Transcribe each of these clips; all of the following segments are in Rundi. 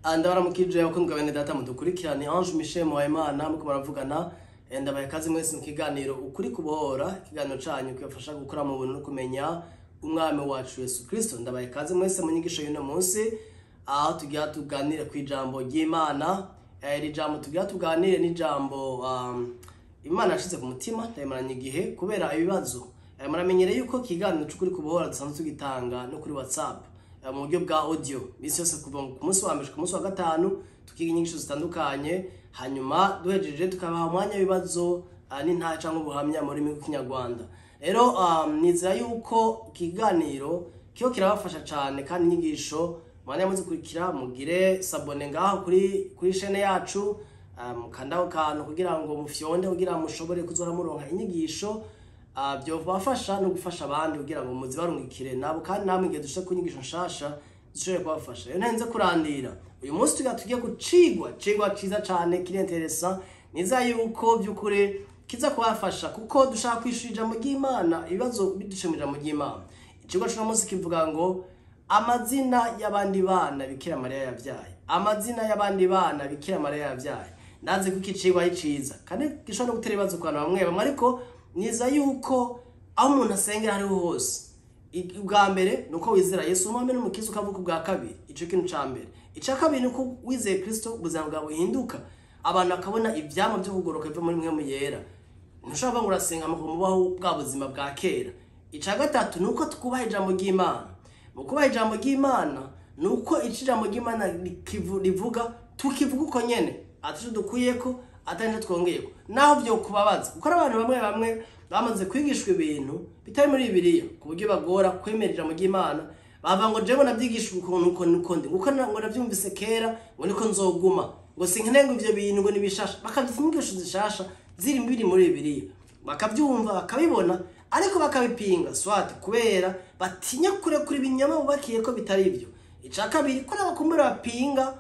Ndabaramukije abakundwa bene data mudukurikirane. Ange Michel Muhayimana muko baravugana. Ndabaye kazi mwese mu kiganiro Ukuri Kubohora, ikiganiro canyu kibafasha gukora mu buntu no kumenya umwami wacu Yesu Kristo. Ndabaye kazi mwese mu nyigisho y'uno munsi, aho tugira tuganire ku ijambo ry'Imana. Iri jambo tugira tuganire ni ijambo Imana yashize ku mutima, ndayimaranye igihe kubera ibibazo. Muramenyereye yuko ikiganiro c'Ukuri Kubohora dusanzwe tugitanga no kuri WhatsApp mu buryo bwa audio misi yose, kuva ku munsi wa mbere ku munsi wa gatanu, tukiga inyigisho zitandukanye, hanyuma duhejeje tukabaha umwanya w'ibibazo n'intahe cyangwa ubuhamya mu rurimi rw'Ikinyarwanda. Rero nizera yuko ikiganiro kiba kirabafasha cyane, kandi inyigisho mwanya muzikurikira, mugire s'abonner ngaho kuri chaîne yacu, mukandaho kantu kugira ngo mufyonde, kugira ngo mushobore kuzora muronka inyigisho. Byobafasha no gufasha abandi kugira ngo muzibarungikire nabo, kandi namwe igihe dushaka ku nyigisho nshasha zishobore kubafasha. Rero ntarinze kurandira, uyu munsi tugira tugiye kucigwa cigwa ciza cane, kiri intéressant. Niza yuko by'ukuri kiza kubafasha, kuko dushaka kwishura ijambo ry'Imana, ibibazo bidushe mu ijambo ry'Imana. Icigwa c'uno munsi kivuga ngo amazina y'abandi bana Bikira Mariya yavyaye, amazina y'abandi bana Bikira Mariya yavyaye. Ndazi ko iki cigwa ari ciza kandi gishobora no gutera ibibazo ku bantu bamwe bamwe, ariko niza yuko aho umuntu asengera hariho hose, ubwa mbere ni uko wizera Yesu umwami n'umukiza, ukavuga ubwa kabiri. Ico kintu ca mbere. Ica kabiri ni uko wizeye Kristo, ubuzima bwawe buhinduka, abantu bakabona ivyamwa vyo kugoroka biva muri Mpwemu Yera. Ntushobora kuvuga ngo urasenga mu mubaho bwa buzima bwa kera. Ica gatatu ni uko twubaha ijambo ry'Imana. Mu kubaha ijambo ry'Imana ni uko ico ijambo ry'Imana rivuga tukivuga uko nyene, ataco dukuyeko, atari nico twongeyeko, naho vyo kubabaza, kuko hari abantu bamwe bamwe bamaze kwigishwa ibintu bitari muri Bibiliya, ku buryo bagora kwemera ijambo ry'Imana. Bava ngo jewe navyigishwa ukuntu uko niko ndi, nguko ngo navyumvise kera, ngo niko nzoguma, ngo sinkeneye ngo ivyo bintu, ngo nibishasha. Bakavyita inyigisho zishasha ziri biri muri Bibiliya, bakavyumva, bakabibona, ariko bakabipinga, soit kubera batinya kurekura ibinyoma bubakiye ko bitari ivyo. Ica kabiri, ko n'abakumbura bapinga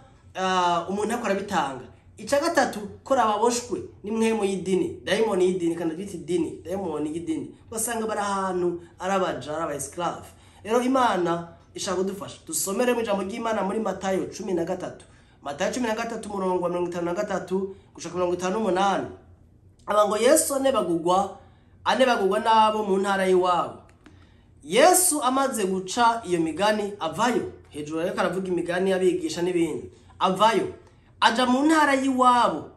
umuntu ariko arabitanga. Ica gatatu, ko ababoshwe n'impwemu y'idini, dayimoni y'idini, kandi byita idini, dayimoni y'idini, ugasanga bari ahantu arabaja, ari aba esclave. Rero Imana ishaka kudufasha. Dusomere mu ijambo ry'Imana muri Matayo 13, Matayo 13, umurongo wa 53 gushika 58. Aba ngo Yesu anebagurwa n'abo mu ntara y'iwabo. Yesu amaze guca iyo migani avayo. Hejuru ariko aravuga imigani, abigisha n'ibindi, avayo aja mu ntara y'iwabo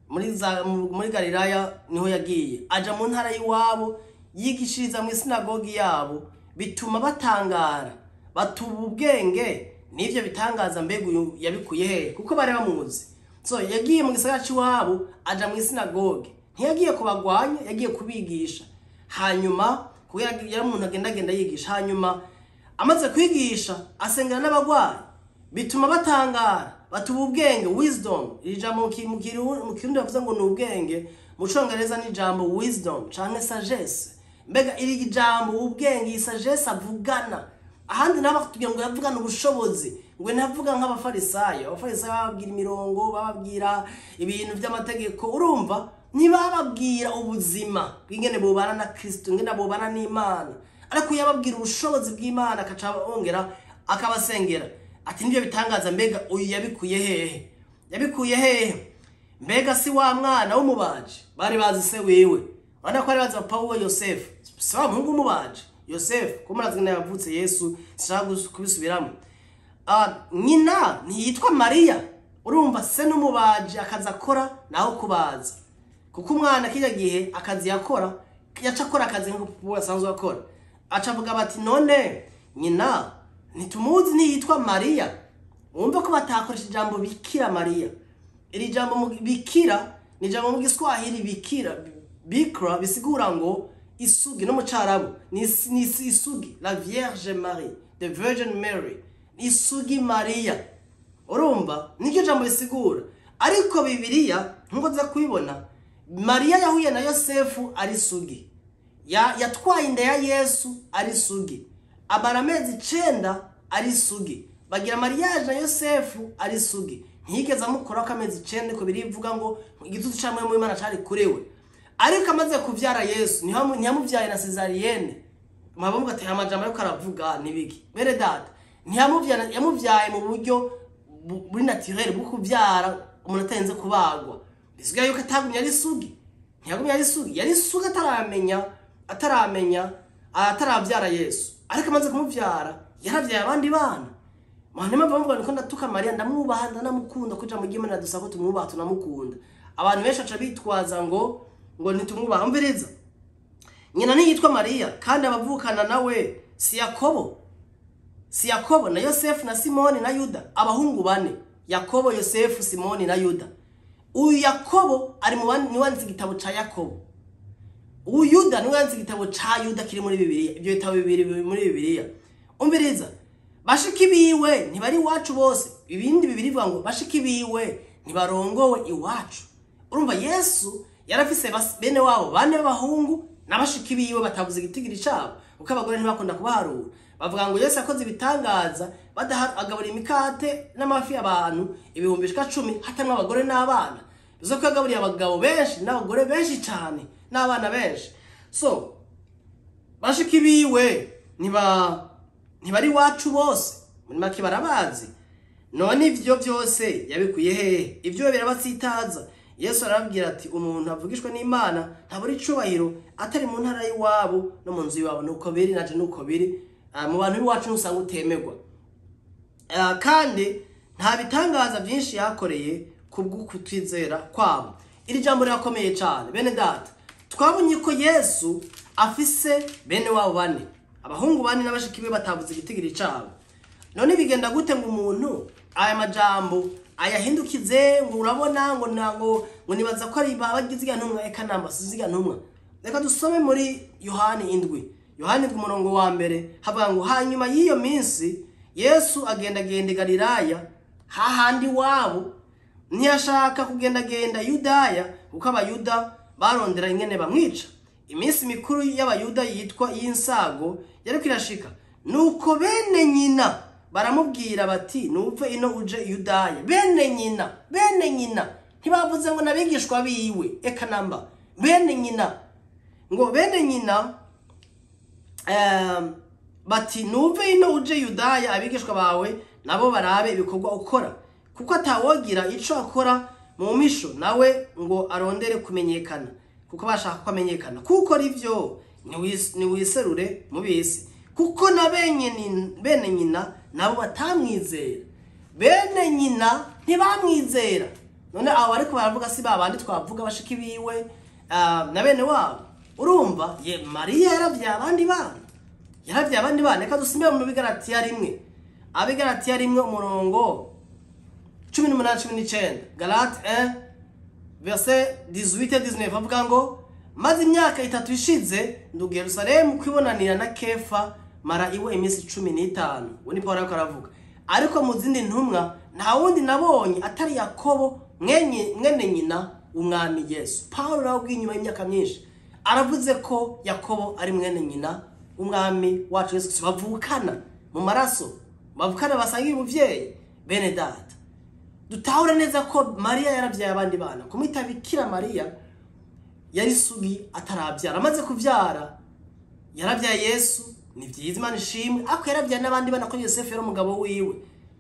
muri Galilaya niho yagiye. Aja mu ntara y'iwabo, yigishiriza mu isinagogi yabo, bituma batangara, batuba ubwenge n'ivyo bitangaza, mbega uyu yabikuye hehe? Kuko bari bamuzi. So yagiye mu gisagara c'iwabo, aja mu isinagoge, ntiyagiye kubagwanya, yagiye kubigisha. Hanyuma kubera yari umuntu agendagenda yigisha, hanyuma amaze kwigisha asengera n'abagwayi, bituma batangara, batuba ubwenge, wisdom. Iri jambo mu Kirundi bavuze ngo ni ubwenge, mu Congereza ni ijambo wisdom canke sagesse. Mbega iri jambo ubwenge, iyi sagesse avugana, ahandi nabo bakatubwira ngo yavugana ubushobozi, ngo ntavuga nk'Abafarisayo. Abafarisayo bababwira imirongo, bababwira ibintu by'amategeko, urumva ntibababwira ubuzima bw'ingene bubana na Kristo, ingene bubana n'Imana. Ariko yababwira ubushobozi bw'Imana, akaca bongera akabasengera, ati nibyo bitangaza, mbega uyu yabikuye hehe? Yabikuye hehe? Mbega si wa mwana w'umubaji? Bari bazi se wiwe, urabona ko bari bazi papa wiwe Yosefu. Si wa muhungu w'umubaji Yosefu? Ko murazi ingene yavutse Yesu, sinshaka kubisubiramo. Nyina ntiyitwa Mariya? Urumva se n'umubaji, akazi akora naho kubaza, kuko umwana kijya gihe akazi yakora, yaca akora akazi nk'uko papa asanzwe akora. Aca avuga bati none nyina ntitumuzi? Ntiyitwa Mariya? Wumva ko batakoresha ijambo Bikira Mariya. Iri jambo bikira ni ijambo mu Giswahili bikira, bikra, bisigura ngo isugi. No mu Carabu ni isugi, la Vierge Marie, the Virgin Mary, isugi Mariya. Urumva niryo jambo bisigura. Ariko Bibiliya, nkuko tuza kubibona, Mariya yahuye na Yosefu ari sugi. Yatwaye inda ya Yesu ari sugi, amara amezi 9 ari sugi, bagira mariage na Yosefu ari sugi, ntiyigeze amukoraho amezi 9, ko birivuga ngo igitutu ca Mpwemu w'Imana cari kuri we. Ariko amaze kuvyara Yesu, ntiyamuvyaye na césarienne. Mwabavuga ati amajambo ariko aravuga nibiki? Bene data, ntiyamuvyaye, yamuvyaye mu buryo buri naturel bwo kuvyara umuntu atarenze kubagwa. Bisigaye yuko atagumye ari isugi, ntiyagumye ari isugi, yari isugi ataramenya ataravyara Yesu, ariko amaze kumuvyara yaravyaye abandi bana. Mwana mpamvu bavuga niko ndatuka Mariya, ndamwubaha ndanamukunda, kuja mu gimana dusako tumwubaha tunamukunda. Abantu benshi aca bitwaza ngo ntitumwubaha. Umviriza, nyina ntiyitwa Mariya kandi abavukana nawe si Yakobo, si Yakobo na Yosefu na Simoni na Yuda, abahungu bane, Yakobo, Yosefu, Simoni na Yuda. Uyu Yakobo ari mu bandi niwanditse igitabo ca Yakobo. Uyu Yuda niwe yanditse igitabo ca Yuda kiri muri Bibiliya. Ibyo bitabo bibiri biri muri Bibiliya. Umviriza, bashiki biwe ntibari iwacu bose. Ibindi bibiri bivuga ngo bashiki biwe ntibarongowe iwacu. Urumva Yesu yarafise bene wabo bane b'abahungu n'abashiki biwe batavuze igitigiri cabo, kuko abagore ntibakunda kubaharura. Bavuga ngo Yesu akoze ibitangaza agabura imikate n'amafi abantu 10,000 hatamwe abagore n'abana. Bivuze ko yagaburiye abagabo benshi n'abagore benshi cyane n'abana benshi. So bashiki biwe ntibari iwacu bose, muri make barabazi. None ivyo byose yabikuye hehe? Ivyo birabatsitaza. Yesu arababwira ati umuntu avugishwa n'Imana ntabura icubahiro atari mu ntara y'iwabo no mu nzu y'iwabo. Nuko biri naje nuko biri mu bantu b'iwacu ntusanga utemerwa. Kandi nta bitangaza byinshi yakoreye kubw'ukutwizera kwabo. Iri jambo rirakomeye cyane bene data. Twabonye ko Yesu afise bene wabo bane, abahungu bane n'abashiki be batavuze igitigiri cabo. None bigenda gute ngo umuntu aya majambo ayahindukize ngo urabona ngo nango ngo nibaza ko ari babagize ntumwa? Eka namba siziga ntumwa. Reka dusome muri Yohani 7. Yohani 7 umurongo wa mbere havuga ngo hanyuma y'iyo minsi Yesu agendagenda i Galilaya hahandi wabo, ntiyashaka kugendagenda Yudaya kuko abayuda barondera ingene bamwica. Iminsi mikuru y'abayuda yitwa y'insago yariko irashika. Nuko bene nyina baramubwira bati nuve ino uje Yudaya. Bene nyina ntibavuze ngo nabigishwa biwe, eka namba bene nyina, ngo bene nyina bati nuve ino uje Yudaya, abigishwa bawe nabo barabe ibikorwa ukora, kuko atawogira ico akora mu misho nawe ngo arondere kumenyekana, kuko bashaka ko amenyekana. Kuko rivyo niwiserure mu bisi, kuko na bene nyina nabo batamwizera. Bene nyina ntibamwizera. None abo ariko baravuga si babandi twavuga bashiki biwe na bene wabo. Urumva ye Mariya yaravye abandi bana, yaravye abandi bana. Reka dusime mu Bigalatiya 1, Abigalatiya 1 umurongo 18 19, Galate 1 verset 18 19 avuga ngo maze imyaka 3 ishize nduga Yerusalemu kwibonanira na Kefa, mara iwe iminsi 15. Uwo ni Paulo ariko aravuga. Ariko mu zindi ntumwa nta wundi nabonye atari Yakobo mwene nyina umwami Yesu. Paulo nawe inyuma y'imyaka myinshi aravuze ko Yakobo ari mwene nyina umwami wacu Yesu, bavukana mu maraso, bavukana basangiye umuvyeyi. Bene data, dutahure neza ko Mariya yaravyaye abandi bana. Kumwita Bikira Mariya yari sugi atarabyara, amaze kuvyara yaravyaye Yesu, ni vyiza Imana ishimwe, ariko yaravyaye n'abandi bana ko Yosefu yari umugabo wiwe.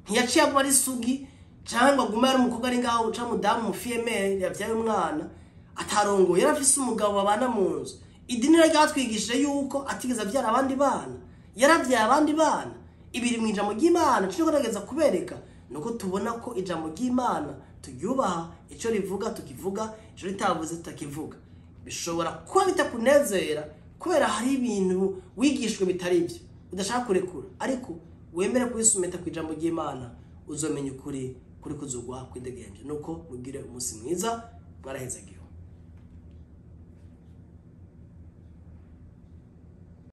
Ntiyaciye aguma ari sugi cyangwa aguma yari umukobwa ari ngaho ca mudamu mufiyemere yavyaye umwana atarongoye, yarafise umugabo babana mu nzu. Idini ryatwigishije yuko atigeze avyara abandi bana, yaravyaye abandi bana. Ibiri mu ijambo ry'Imana cyo kugerageza kubereka nuko tubona ko ijambo ry'Imana turyubaha, ico rivuga tukivuga, ico ritavuze tutakivuga. Bishobora kuba bitakunezera kubera hari ibintu wigishwe bitari byo udashaka kurekura, ariko wemere kwisumeta ku ijambo ry'Imana uzomenya ukuri kuri kuzugwa kwidegembye. Nuko mugire umunsi mwiza, mwarahezagiwe.